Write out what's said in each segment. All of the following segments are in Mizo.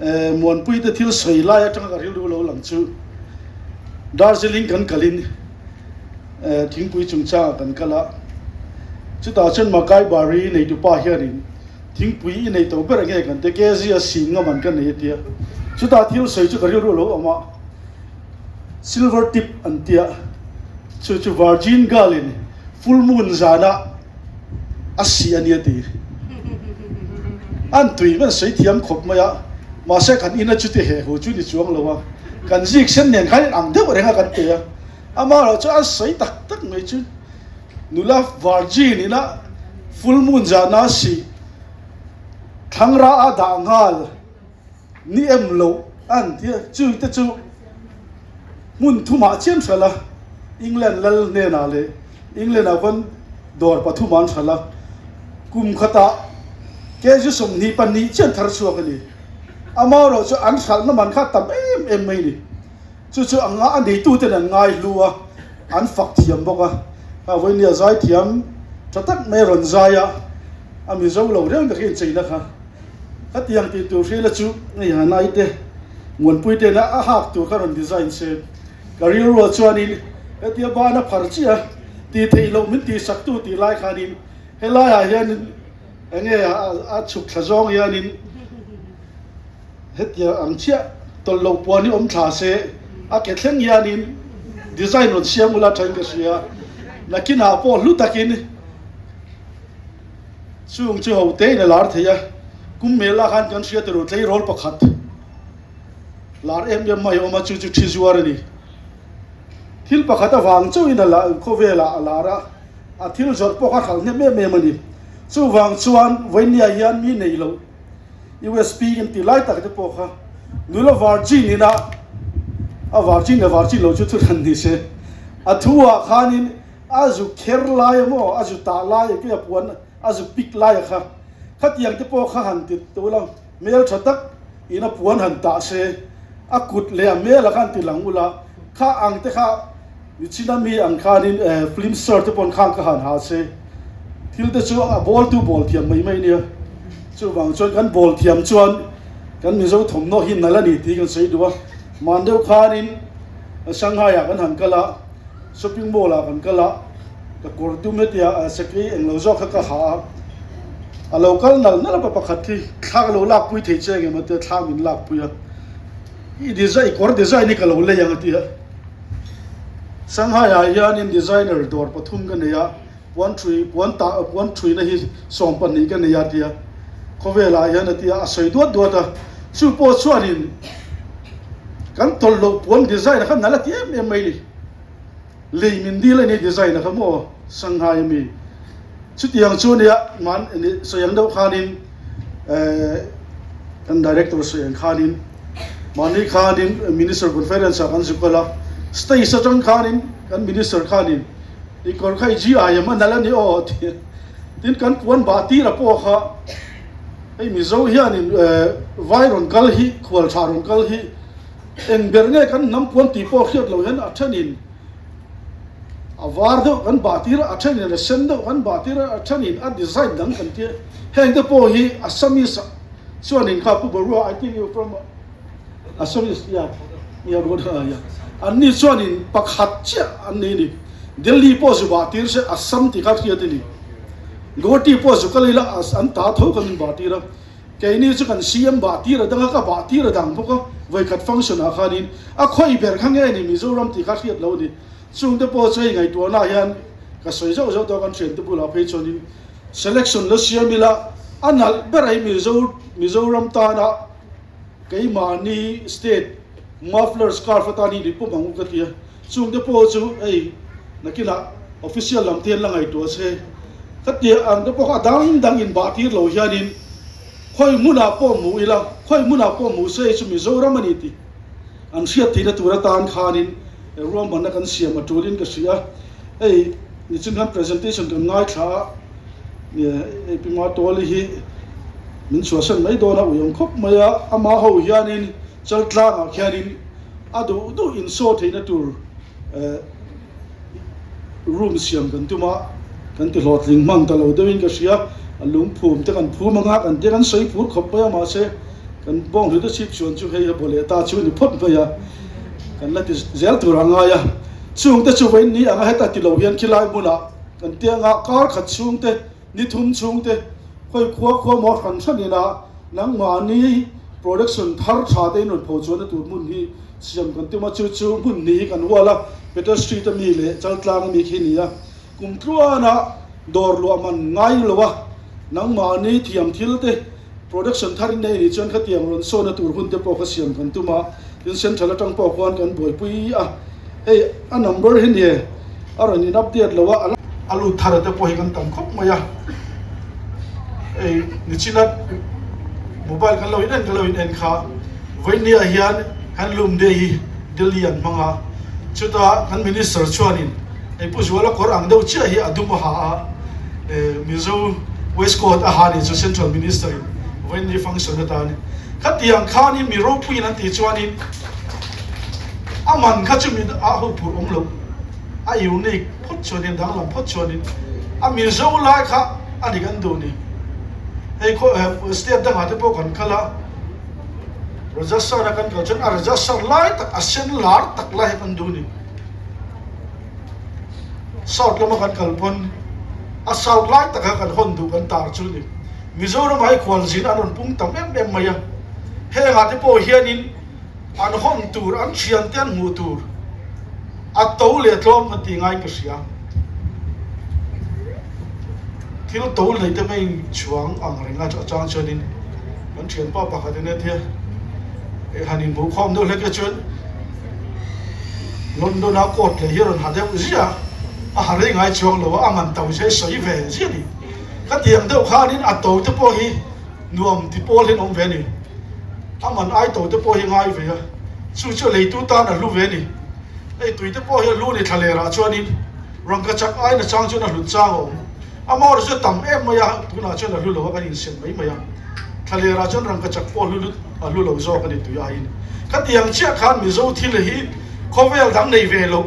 Muanpui te thil sawi lai atanga ka rilru lo lang chu Darjeeling kan kalin thingpui chungchangah kan kal a, chutah chuan Makai Bari neitupa hianin thingpui i nei to ber enge kan ti kg a sin ngam an ka nei a tia, chutah thil sawi chu ka rilru lo awm a, Silver tip an tia, chu chu Virgin girl in full moon zanah a si a nia ti. An tui an sawi thiam khawp mai a, mahse kan ina chuti he hu chu ni chuang lo a, kan zik sen nen khan in ang deuh reng a kan pe a, amaherawh chu an sawi tak tak mai chu nula virgin ina full moon zana si thlangra a dah nghal. Ni em loh a an ti a, chui te chu hmun thumah chian hralh a, England lal hnenah leh England ah khawn dawr pathum an hralh a, kum khatah kg 22 chian thar chhuak a ni. Amaherawh chu an hralhna man kha a tam em em mai a ni. Chu chu a a neituten an ngai hlu a, an fak thiam bawk a, kha vawinia zai thiam tha tak mai a rawn zai a, a Mizo lo reng tak hi incheina kha. Khatiang tih tur hrila chu hei Hanai te Muanpui tena a hak tur kha rawn design se. Ka rilruah chuanin hetia ban a phar chiah a, tih theih loh min tihsak tu tih lai khanin helaiah hianin enge a chhuk thla zawng hianin hetia ang chiah tawlh loh puan hi awm thla se a ke thleng hianin design rawn siam ula thain ka hria. Nakinah pawh hlu takin. Chung chu ho te in a lar thei a, kum mela khan kan hria tiro tleirawl pakhat lar em em mai a awm a, chu chu thi zuar a ni. Thil pakhat avang chauhin a la khawvelah a lar a, a thil zawrh pawh kha hralh hnem em em a ni. Chuvang chuan Vainia hian mi nei loh USP kan tih lai tak te pawh kha nula virgin ina a virgin leh virgin lo chu thu hran ni se, a thu ah khanin A zu kher lai a maw, a zu tah lai a kei a puan a zu pik lai a kha. Khatiang te pawh kha han ti tawh ila, hmel tha tak in a puan han tah se, a kut leh a hmel a kha han ti lang ula, kha ang te kha Michina mi ang khanin film star te pawn khang kha han ha se, thil te chu a bawl tu bawl thiam mai mai nia. Chuvang chuan kan bawl thiam chuan kan Mizo thawmhnaw hi nalh a ni tih kan sawi duh a, man deuh khanin Shanghai ah kan han kal a. Shopping mall ah kan kal a, ka kawr dum hetia sakei englo zawk kha ka ha a, a lo kal nal nal a pa pakhat hi thla ka lo lak pui thei che engemaw tia thla min lak pui a, i design i kawr design hi ka lo lei ang a ti a, Shanghai ah hianin designer dawr pathum ka nei a, puan thui puan tah puan thuina hi 12 ka nei a tia, khawvel ah hian a ti a, a sawi duat duat a, chu pawh chuanin kan tawlh loh puan design a kha nalh a ti em em mai ni. Lei min dil a ni design a kha maw Shanghai ami chutiang chu nia man sawi ang deuh khanin eh kan director sawi ang khanin mahni khanin minister conference ah kan zuk a stage atang khanin kan minister khanin i kawr kha i GI em a nalh a ni aw a ti a tin kan puan bah tir a pawh kha hei Mizo hianin eh vai rawn kal hi khual tha rawn kal hi Eng ber nge kan hnam puan tih pawh hriat loh hian a thenin a var deuh kan bah tir a, a thenin a sen deuh kan bah tir a, a thenin a design dang kan tia. Heng te pawh hi Assamese chuanin kha Pu Barua I think you from Assamese yeah yeah Barua yeah anni chuanin pakhat chiah an nei a ni. Delhi pawh zu bah tir se Assam tih kha hriat a ni. Guwahati pawh zu kal ila an ta tho kan inbah tir a. Keini chu kan CM bah tir a dang a, ka bah tir a dang bawk a, vawikhat function ah khanin a khawi ber kha nge ni Mizoram tih kha hriat lo a ni. Chungte pawh chu hei ngaihtuahna ah hian ka sawi zauh zauh tawh a, kan thiante bulah phei chuanin selection la siam ila a nalh ber a hi Mizo Mizoram tana keimahni state muffler scarf atan hi ni pum ang u ka ti a. Chungte pawh chu hei nakinah official lam te hian la ngaihtuah se, khatiang ang te pawh kha a dang dang inbah tir lo hianin khawi hmunah pawh hmu ila, khawi hmunah pawh hmu se hei chu Mizoram a ni tih an hriat theihna tur atan khanin ruahmanna kan siam a tulin ka hria. Hei nichin khan presentation kan ngaithla a, hei Pi Matuali hi min chhuahsan mai dawn a uiawm khawp mai a, amah ho hianin Chaltlangah khianin a duh duh insaw theihna tur room siam kan tum a, kan ti hlawhtling hman ta lo deuhin ka hria, a lungphum te kan phum anga kan tia kan sawi phur khawp mai a mahse Kan bawnghlute chhip chuan chu hei a baw leh ta chu ni phawt mai a, kan la ti zel tur a ngai a. Chungte chu vawiin ni anga heta ti lo hian khilai hmunah kan tianga kar khat chhungte, ni thum chhungte khawi khua khua maw hran hran ina nangmahni production thar tha te in rawn pho chuanna tur hmun hi siam kan tum a, chu chu hmun hnih hi kan hual a, Peter Street a mi leh Chaltlang a mi khi a ni a. Kum tluana dawr luah man ngai lo a, nangmahni thiam thil te production thar in nei nih chuan khatiang rawn sawna tur hun te pawh kha siam kan tum a, tin central atang pawh khuan kan buaipui a, hei a number hi nie a rawn in update lo a, a lut thar te pawh hi kan tam khawp mai a, hei nichina mobile kan lo in en kan lo in en kha vawinia hian handloom day hi Delhi an hmang a, chutah kan minister chuanin. Hei Pu Zuala kawr ang deuh chiah hi a dum a ha a, Mizo waistcoat a ha nih chu Central Minister in vawiinni function atan khatiang khanin mi ropuiin an tih chuanin a man kha chu mi a ho phurh awm loh, a unique phawt chuanin danglam phawt chuanin a Mizo lai kha a ni kan duh ni. Hei khaw state dangah te pawh kan kal a, Rajasthan a kan kal chuan a Rajasthan lai tak a sen lar tak lai hi kan duh ni. South lama kan kal pawn a south lai taka kan hawn duh kan tar chu ni. Mizoram ah hi khualzin an rawn pung tam em em mai a, hengah te pawh hianin an hawn tur, an thian te an hmuh tur a to leh tlawm kan tih ngaiin ka hria. Thil to lei te pawhin chhuang ang reng a chang chuanin kan thianpa pakhat in a tia han inhmuhkhawm deuh hlek e chuan London a coat leh hi a rawn ha deuh ziah a, a ha rei ngai chuang lo a, a man to zia hi sawi ve ziah a ni. Khatiang deuh khanin a to te pawh hi nuam ti pawl hian awm ve a ni. A man ai to te pawh hi ngai ve a, chu chu a leitu tan a hlu ve a ni. Hei tui te pawh hi a hlu a ni thlalerah chuanin rangkachak aiin a chang chuan a hlut chang a awm. Amaherawhchu chu a tam em mai a, tunah chuan a hlu lo a, kan insem mai mai a. Thlalerah chuan rangkachak pawh hlu a hlu lo zawk a ni tui aiin. Khatiang chiah khan Mizo thil hi khawvel dang nei ve loh,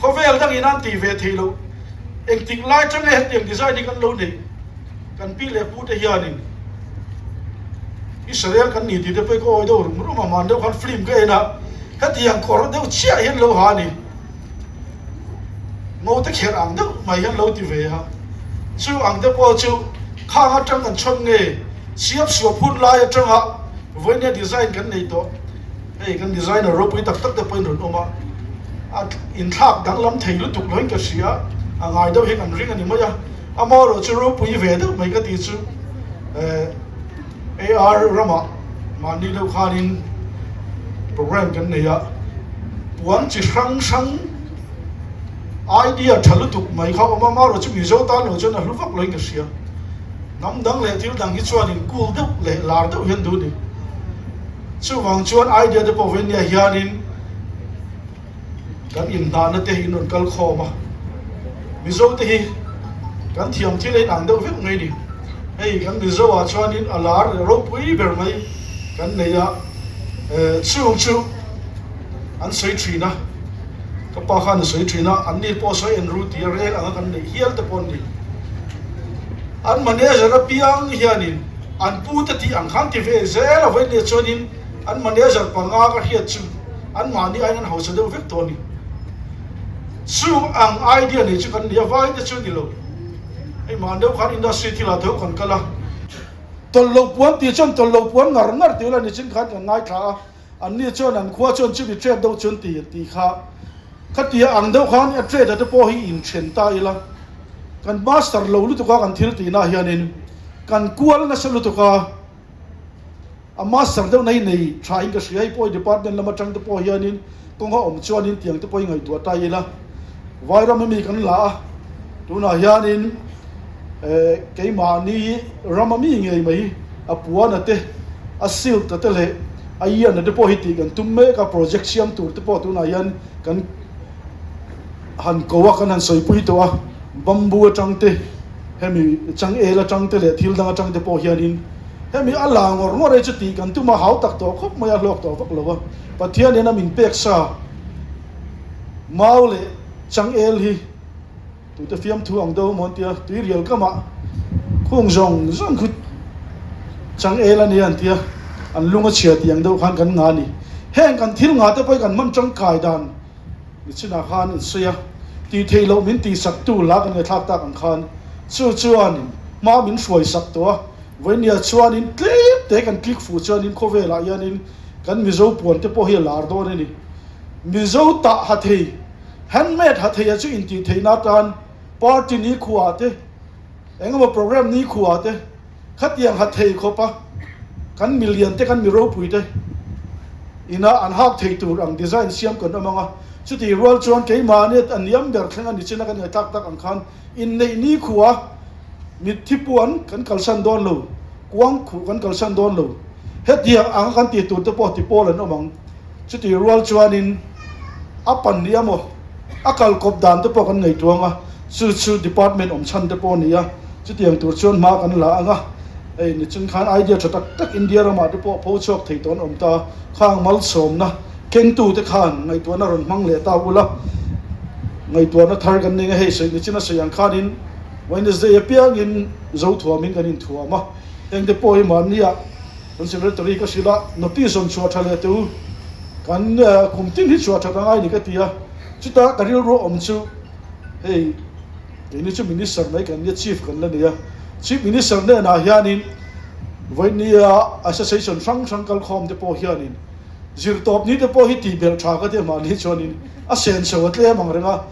khawvel dangin an tih ve theih loh, engtik lai chang nge hetiang design hi kan lo neih, kan pi leh pu te hianin Israel kan ni tih te pawh hi ka awi deuh rum rum a, mahni deuh khan film ka en a, hetiang kawr deuh chiah hian lo ha a ni. Ngo te kherh ang deuh mai hian lo ti ve a, chu ang te pawh chu khang atang kan chhawn nge siap suap hun lai atanga vawinia design kan nei tawh, hei kan designer ropui tak tak te pawhin rawn awm a, a inthlak danglam thei lutuk loin ka hria, a ngai deuh hi kan ring a ni mai a, amaherawhchu ropui ve deuh mai ka tih chu eh. AR ramah mahni deuh khanin program kan nei a, puan chi hrang hrang idea tha lutuk mai kha awm a, amaherawh chu Mizo tan lo chuan a hlu vak loin ka hria. Hnam dang leh thil dang hi chuanin cool deuh leh lar deuh hian duh a ni. Chuvang chuan idea te pawh venia hianin Kan inhnahna te hi in rawn kal khawm a, Mizo te hi kan thiam thil a inang deuh vek mai ni. Hei kan Mizo ah chuanin a lar leh ropui ber mai kan nei a, chung chu an sawi thin a, ka pa khan a sawi thin a, an ni pawh sawi en ru tih a rel anga kan neih hial te pawh an ni. An manager apiang hianin an pu te tih ang khan ti ve zel a vawiin leh chuanin An manager panga ka hriat chu an mahni aiin an hausa deuh vek tawh a ni. Chung ang idea nei chu kan ni a, vai te chu ni lo. Hei mahni deuh khan industry thilah tho kan kal a. Tawlh puan tih chuan tawlh lo puan ngar ngar tih ula nichin khan kan ngaithla a, anni chuan an khua chuan chumi trade deuh chuan ti tih kha khatia ang deuh khan a trade a te pawh hi inthen ta ila kan master lo lutuk a kan thil tihna hianin kan kual nasa lutuk a. A master deuh na hi nei tha in ka hria, hei pawh hi department lam atang te pawh hianin kawng a awm chuanin tiang te pawh hi ngaihtuah ta ila Vairam ami kan la a, tunah hianin eh keimahni ram ami ngei mai a puana te a silk a te leh a ian a te pawh hi tih kan tum mek a, project siam tur te pawh tunah hian kan han ko a kan han sawipui tawh a, bamboo atang te hemi changel atang te leh thil dang atang te pawh hianin. Hemi a la ngawr ngawr ei chu tih kan tum a, hau tak tawh khawp mai a, hlawk tawh vak lo a. Pathian hian a min pek sa mau leh changel hi tute fiamthu ang deuh maw an tia, tuirial kamah khung zawng zawng khu changel a nia an tia. An lung a chhia tih ang deuh khan kan ngah a ni. Heng kan thil ngah te pawh hi kan hman tangkai dan nichinah khan in sawi a, tih theih loh min tihsak tu la kan ngaihthlak tak ang khan chu chuanin hma min hruai sak tawh a, vawinia chuanin tlem te kan click fuh chuanin khawvelah hianin kan Mizo puan te pawh hi a lar dawn a ni. Mizo tah ha thei, handmade ha thei a chu intih theihna atan party nikhua te, engemaw program nikhua te, Khatiang ha thei khawp a, kan milian te, kan mi ropui te ina an hak thei tur ang design siam kan awm ang a, chutih rual chuan keimahni a niam ber thleng a ni chin a kan ngaihthlak tak ang khan inneih ni khua mitthi puan kan kalsan dawn lo, kuang khuh kan kalsan dawn lo, hetiang anga kan tih tur te pawh ti pawl an awm ang. Chutih rual chuanin a pan ni emaw a kal kawp dan te pawh kan ngaihtuang a, chu chu department awm chhan te pawh a ni a, chutiang tur chuan hma kan la ang a, hei nichung khan idea tha tak tak India ramah te pawh pho chhuak thei tawh an awm ta, khang malsawmna kengtu te khan ngaihtuahna rawn hmang leh ta ula, ngaihtuahna thar kan nei a, hei sawi nichin a sawi ang khanin Wednesday apiangin Zothuamin kan inthuam a, heng te pawh hi mahnia. Kan secretary ka hrilh a, notice rawn chhuah tha leh teh u, kan kum tin hi chhuah that angai ni ka ti a, chuta ka rilru awm chu hei keini chu minister mai kan nia chief kan la nei a, chief minister hnenah hianin vawinia association hrang hrang kalkhawm te pawh hianin zirtawp ni te pawh hi tih belh tha ka ti a mahni chuanin a senso a tlem ang reng a,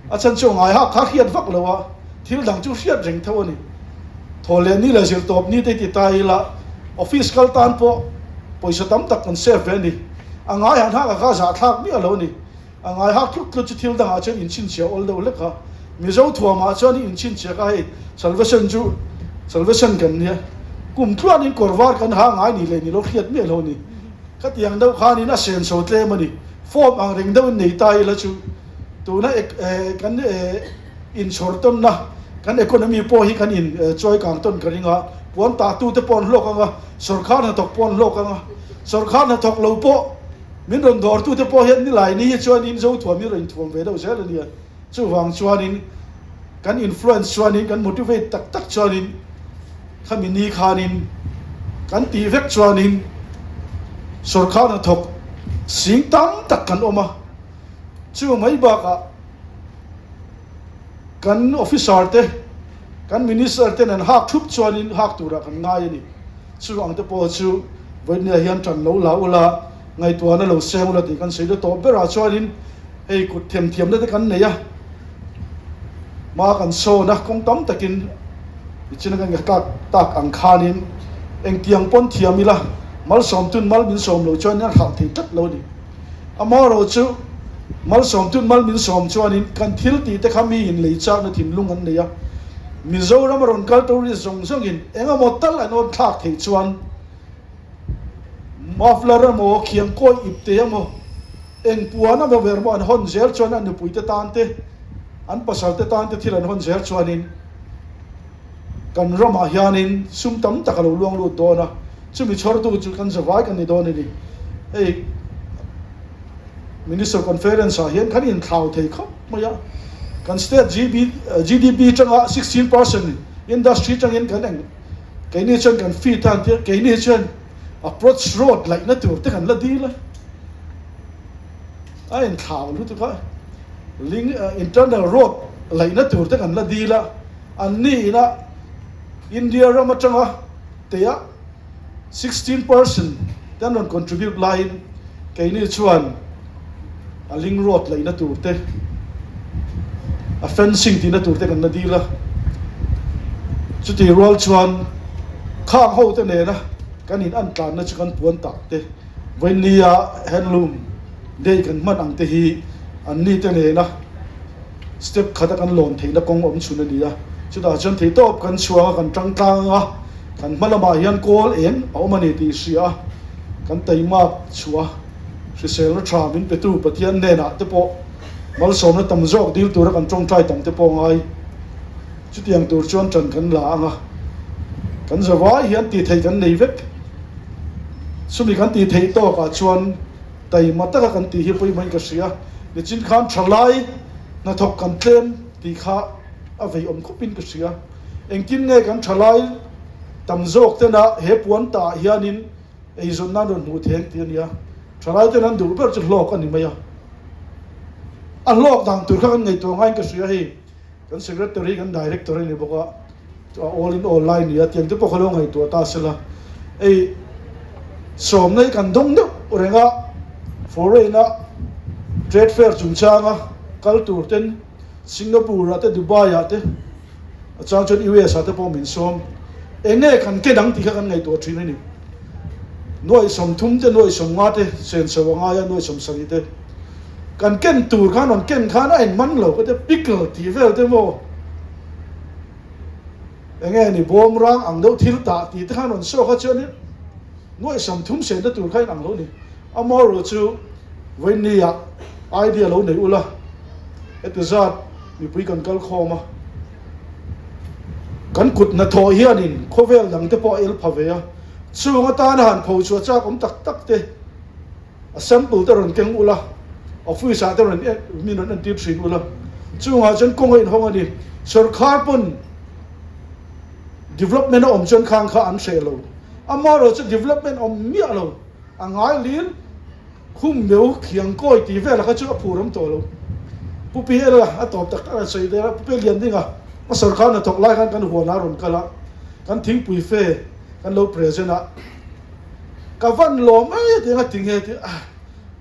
a chhan chu ngai hak kha hriat vak lo a, thil dang chu hriat reng tho a ni. Thaw leh ni leh zir tawp ni te ti ta ila office kal tan pawh pawisa tam tak kan save ve a ni. A ngai han hak a kha zahthlak miah lo a ni. A ngai hak tlut tlut chu thil dangah chuan inchhinchhiah awl deuh hlek a. Mizo thuamah chuan i inchhinchhiah kha hei salvation chu salvation kan nia. Kum tluanin kawr var kan ha ngai ni leh ni lo hriat miah lo a ni. Khatiang deuh khanin a senso tlem a ni. Form ang reng deuhin nei ta ila chu tuna kan Inchhawr tawnna kan economy pawh hi kan in chawi kang tawn ka ring a, puan tahtu te pawh an hlawk ang a, sawrkhar hnathawk pawh an hlawk ang a, sawrkhar hnathawk lo pawh min rawn dawrtu te pawh hian nilai ni hi chuanin Zothuam hi rawn inthuam ve deuh zel a nia. Chuvang chuanin kan influence chuanin kan motivate tak tak chuanin khami ni khanin kan tih vek chuanin sawrkhar hnathawk sing tam tak kan awm a, chu mai bakah Kan officer te, kan minister ten an hak thup chuanin hak turah kan ngai a ni. Chu ang te pawh chu vawinia hian tan lo la ula, ngaihtuahna lo seng ula tih kan sawi la tawh berah chuanin hei kut themthiamna te kan nei a, hma kan sawn a, kawng tam takin nichin a kan ngaihthlak tak ang khanin engtiang pawn thiam ila malsawmtun mal min sawm lo chuanin a hralh thei tlat lo a ni. Amaherawh chu, malsawmtun mal min sawm chuanin kan thil tih te kha miin lei chakna thinlung an nei a. Mizoram a rawn kal tourist zawng zawngin eng emaw tal an awn thlak theih chuan muffler emaw, khiangkawi ipte emaw, eng puan emaw ber maw an hawn zel chuan a nupui te tan te, an pasal te tan te thil an hawn zel chuanin kan ramah hianin sum tam tak a lo luang lut dawn a. Chumi chhawrtu chu kan zavai kan ni dawn a ni. Hei Minister Conference ah hian kan inthlau thei khawp mai a, kan state GB GDP tanga 16% industry tangin kan eng keini chuan kan feed a an tia, keini chuan approach road laihna tur te kan la dil a, a inthlau lutuk a, link internal road laihna tur te kan la dil a, anni ina India ram atanga Tia 16% te an rawn contribute laiin keini chuan a link road laihna tur te, a fencing tihna tur te kan la dil a. Chutih rual chuan khang ho te nena kan in an tlanna chu kan puan tak te, vawinia handloom day kan hman ang te hi anni te nena Step khata kan lawn theihna kawng awm chhun a ni a, chutah chuan theihtawp kan chhuang a, kan tang tlang a, kan hma lamah hian kawl eng a awm a ni tih hria a, kan taimak chhuah a, hriselna tha min petu Pathian hnenah te pawh malsawmna tam zawk dil tura kan tawngtai tam te pawh ngai. Chutiang tur chuan tan kan la ang a, kan zavai hian tih theih kan nei vek. Chumi kan tih theih tawkah chuan taima taka kan tih hi pawimawhin ka hria. Nichin khan thalai hnathawk kan tlem tih kha a vei awm khawpin ka hria. Engtin nge kan thalai tam zawk tena he puan taah hianin. Eizawn nan rawn hmuh theng tih a nia. Thalai ten an duh ber chu hlawk a ni mai a. A hlawk dan tur kha kan ngaihtuah ngaiin ka hria hei. Kan secretary kan director a ni bawk a, a all in all lai nia tiang te pawh kha lo ngaihtuah ta sela. Hei sawmna hi kan dawng deuh reng a, foreign a trade fair chungchanga kal tur ten Singapore ah te Dubai ah te a chang chuan US ah te pawh min sawm. Eng nge kan ken ang tih kha kan ngaihtuah thin a ni. Nuaih 30 te nuaih 50 te senso a ngai a nuaih 70 te kan ken tur khan rawn ken khan a inman lo ka tia pickle tih vel te maw eng nge ni bawm rang ang deuh thil tah tih te khan rawn saw kha chuanin nuaih 30 sen te tur kha inang lo ni. Amaherawh chu vawinia idea lo nei ula heti zat mipui kan kal khawm a, kan kut hnathawh hianin khawvel dang te pawh a el pha ve a, chung atana han pho chhuah chak awm tak tak te a sample te rawn keng ula, office ah te rawn min rawn entir thin ula, chungah chuan kawng a inhawng a ni. Sawrkhar pawn development a awm chuan khang kha an hreh lo, amaherawh chu development awm miah lo. A ngai lir khum meu khiang kawi tih velah kha chu a phur awm tawh lo. Pu PL a a tawp tak tak a sawi der a, Pu Lian Dinga a sawrkar hnathawk lai khan kan huanah a rawn kal a, kan thingpui fe kan lo present a, ka van lawm mai a ti anga tinge ti a,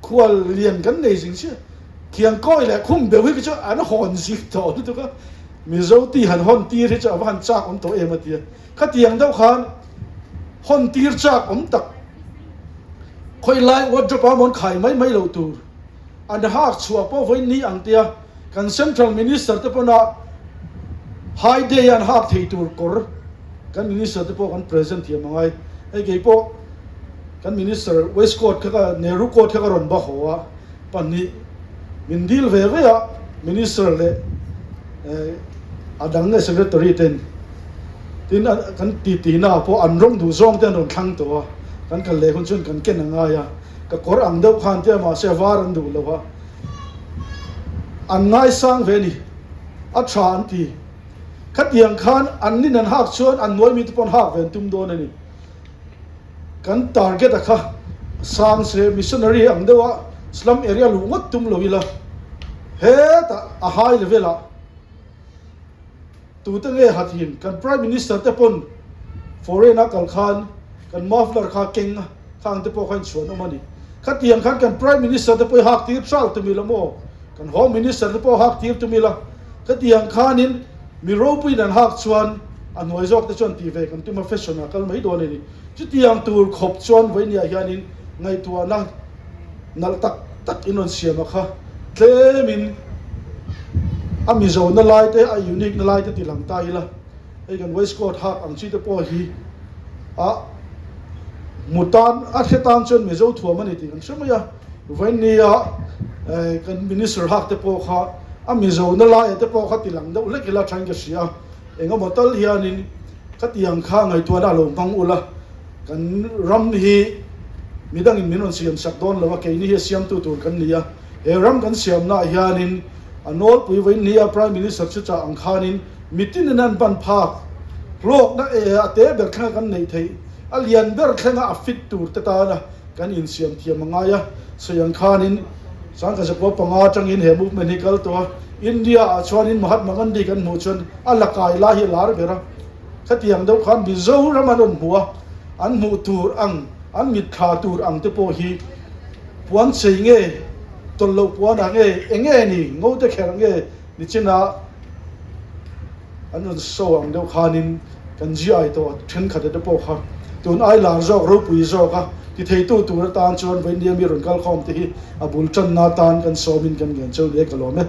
khual lian kan nei zing chiah, khiang kawi leh khum beu hi chu an hawn zing tawh lutuk a, Mizo ti han hawn tir hi chu a va han chak awm tawh em a ti a, khatiang deuh khan hawn tir chak awm tak. Khawi lai wardrobe a mawn khai mai mai loh tur an hak chhuah pawh vawiin ni ang tia kan central minister te pawna high day an hak thei tur kawr kan minister te pawh kan present thiam angai. Hei kei pawh kan minister waistcoat kha ka Nehru coat kha ka rawn ba haw a 2 min dil ve ve a minister leh a dang leh secretary ten tin kan ti ti na ah pawh an rawng duh zawng te an rawn thlang tawh a kan kal leh hun chuan kan ken a ngai a ka kawr ang deuh khan tia mahse a var an duh lo a an ngaisang ve a ni a tha an ti khatiang khan an nin an hak chuan an nuai mi te pawh an hak ve an tum dawn a ni. Kan target a kha sang se missionary ang deuh a slum area luh ngawt tum lo ila hetah a high level ah tute nge ha thin kan prime minister te pawn foreign a kal khan kan muffler kha keng a khang te pawh kha inchhuan awm a ni khatiang khan kan prime minister te pawh i hak tir tral tum ila maw kan home minister te pawh hak tir tum ila khatiang khanin Mi ropuiin an hak chuan a hnuai zawk te chuan tih ve kan tum a, fashion ah kal mai dawn a ni. Chutiang tur khawp chuan vawinia hianin ngaihtuahna nalh tak tak in rawn siam a kha tlemin a Mizo-na lai te, a unique-na lai te ti lang ta ila, hei kan waistcoat hak ang chi te pawh hi a hmu tan, a hre tan chuan Mizo thuam a ni tih kan hre mai a. Vawinia kan Minister hak te pawh kha a Mizo na laia te pawh kha ti lang deuh hlek ila thain ka hria a, engemaw tal hianin khatiang kha ngaihtuahna a lo hmang ula, kan ram hi midangin min rawn siam sak dawn lo a, keini hi a siamtu tur kan ni a, he ram kan siamnaah hianin a nawlpui vawinia Prime Minister chu chah ang khanin mitinin an ban phak hlawkna a te ber thlenga kan neih theih, a lian ber thlenga a fit tur te tana Kan insiam thiam a ngai a, sawi ang khanin Sangkazakua 5 atangin he movement hi kal tawh a, India ah chuanin Mahatma Gandhi kan hmuh chuan a la kai lai hi a lar ber a, khatiang deuh khan Mizoram an rawn hmu a, an hmuh tur ang, an mitthla tur ang te pawh hi puan chei nge, tawlh loh puan ah nge, eng nge ni, ngo te kherh nge nichin ah An rawn show ang deuh khanin kan GI tawh thenkhat te pawh kha tun ai lar zawk ropui zawk a ti theitu tur atan chuan vawiin mi rawn kal khawm te hi a bul tanna atan kan sawmin kan ngen cheu hle ka lawm e.